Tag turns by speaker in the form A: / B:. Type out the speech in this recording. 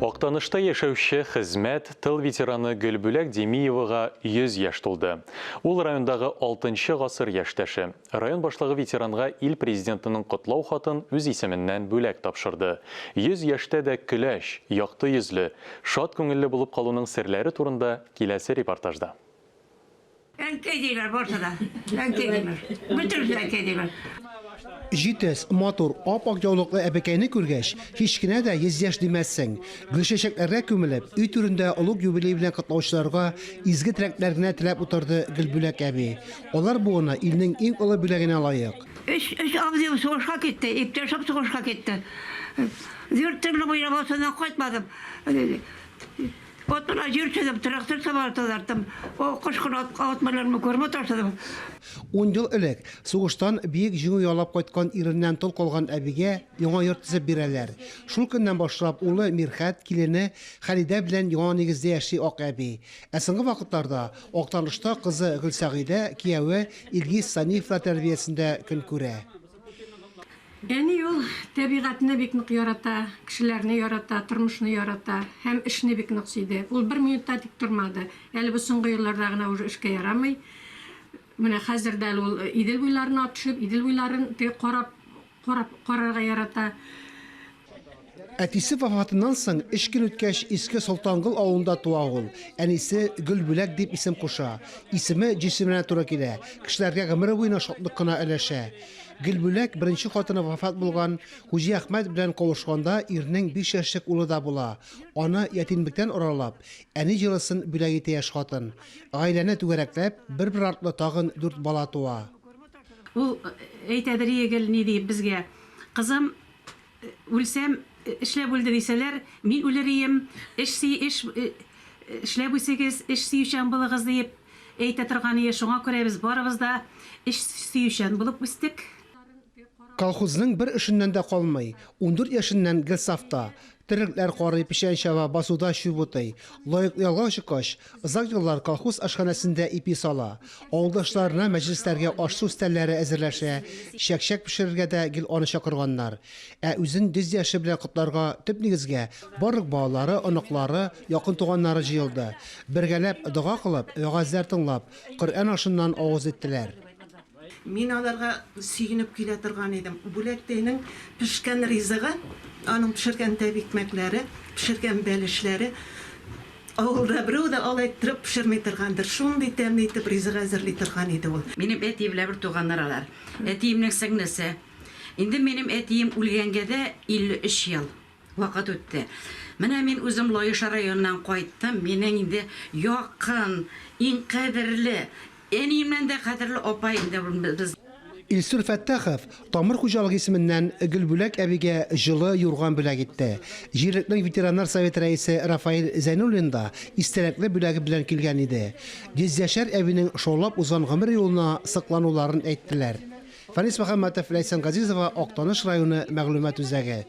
A: Актанышта яшәүче хезмәт, тыл ветераны Гөлбүләк Демиевага 100 яшь тулды. Ул райондагы алтынчы гасыр яшьтәше. Район башлыгы ветеранга ил Президентының котлау хатын үз исеменнән бүләк тапшырды. 100 яшьтә дә көләч, якты йөзле, шат күңелле булып калуның серләре турында киләсе репортажда.
B: Әнкәй диләр барсы да. Әнкәй диләр. Бөтенесе әнкәй диләр.
C: Җитез, матур, ап-ак яулыклы әбекәйне күргәч, һич кенә дә 100 яшь димәссең. Гөлчәчәкләргә күмелеп, өй түрендә олуг юбилей белән котлаучыларга изге теләкләр генә теләп утырды Гөлбүләк әби. Алар буыны илнең иң олы бүләгенә лаек.
B: Өч, өч абзыем сугышка китте, иптәшем сугышка китте. Дүрт төрле буйрап алсыннан кайтмадым. Атына җир сөзеп, трактор сабагы тазарттым. О, кыш көне ат, ат майларымны күрмә ташыдым.
C: Ун ел элек, сугыштан Бөек Җиңү яулап кайткан иреннән тол калган әбигә яңа йорт төзеп бирәләр. Шул көннән башлап улы Мирхәт, килене Хәлидә белән яңа нигездә яши ак әби. Ә соңгы вакытларда Актанышта кызы Гөлсәгыйдә, кияве Илгиз Саниевлар тәрбиясендә көн күрә.
D: Әни ул тәбигатьне бик нык ярата, кешеләрне ярата, тормышны ярата һәм эшне бик нык сөйде. Ул бер минут та тик тормады. Әле бу соңгы елларда гына уже эшкә ярамый. Менә хәзер дә әле ул Идел буйларына төшеп, Идел буйларын теге карап, карап, карарга ярата.
C: Әтисе вафатыннан соң өч көн үткәч Иске Солтангол авылында туа ул. Әнисе Гөлбүләк дип исем куша. Исеме җисеменә туры килә. Кешеләргә гомере буена шатлык кына өләшә. Гөлбүләк беренче хатыны вафат булган Хуҗиәхмәт белән кавышканда ирнең биш яшьлек улы да була. Аны ятимлектән аралап, әни җылысын бүләк итә яшь хатын. Гаиләне түгәрәкләп, бер-бер артлы тагын дүрт бала туа.
E: Ул әйтәдер егел ни диеп безгә, Кызым, Үлсәм, эшләп үлде дисәләр, мин үлер ием, эш сөй, эш эшләп үсегез, эш сөючән булыгыз диеп әйтә торган ие. Шуңа күрә без барыбыз да эш сөючән булып үстек.
C: Колхозның бер эшеннән дә калмый. 14 яшеннән гел сафта. Терлекләр карый, печән чаба, басуда чүп утый. Лаеклы ялга чыккач, Озак еллар колхоз ашханәсендә ипи сала. Авылдашларына мәҗлесләргә аш-су өстәлләре әзерләшә, чәк-чәк пешерергә дә гел аны чакырганнар. Ә үзен 100 яше белән котларга төп нигезгә барлык балалары, оныклары, якын туганнары җыелды. Бергәләп дога кылып, вәгазьләр тыңлап, Коръән ашыннан авыз иттеләр.
F: Мин аларга сөенеп килә торган идем. Бүләктәйнең пешкән ризыгы, аның пешергән тәбикмәкләре, пешергән бәлешләре авылда берәү дә алай иттереп пешерми торгандыр. Шундый тәмле итеп ризык әзерли торган иде ул.
E: Минем әти белән бер туганнар алар. Әтиемнең сеңлесе. Инде минем әтием үлгәнгә дә 53 ел. Вакыт үтте. Менә мин үзем Лаеш районыннан кайттым. Минең инде якын, иң кадерле, әниемнән дә кадерле апай инде без.
C: Илсур Фәттахов Тамыр хуҗалыгы исеменнән Гөлбүләк әбигә җылы юрган бүләк итте. Җирлекнең ветераннар советы рәисе Рафаэль Зәйнуллин да истәлекле бүләге белән килгән иде. Йөзьяшәр әбинең шаулап узган гомер юлына соклануларын әйттеләр. Фәнис Мөхәммәтов, Ләйсән Газизова, Актаныш районы мәгълүмат үзәге.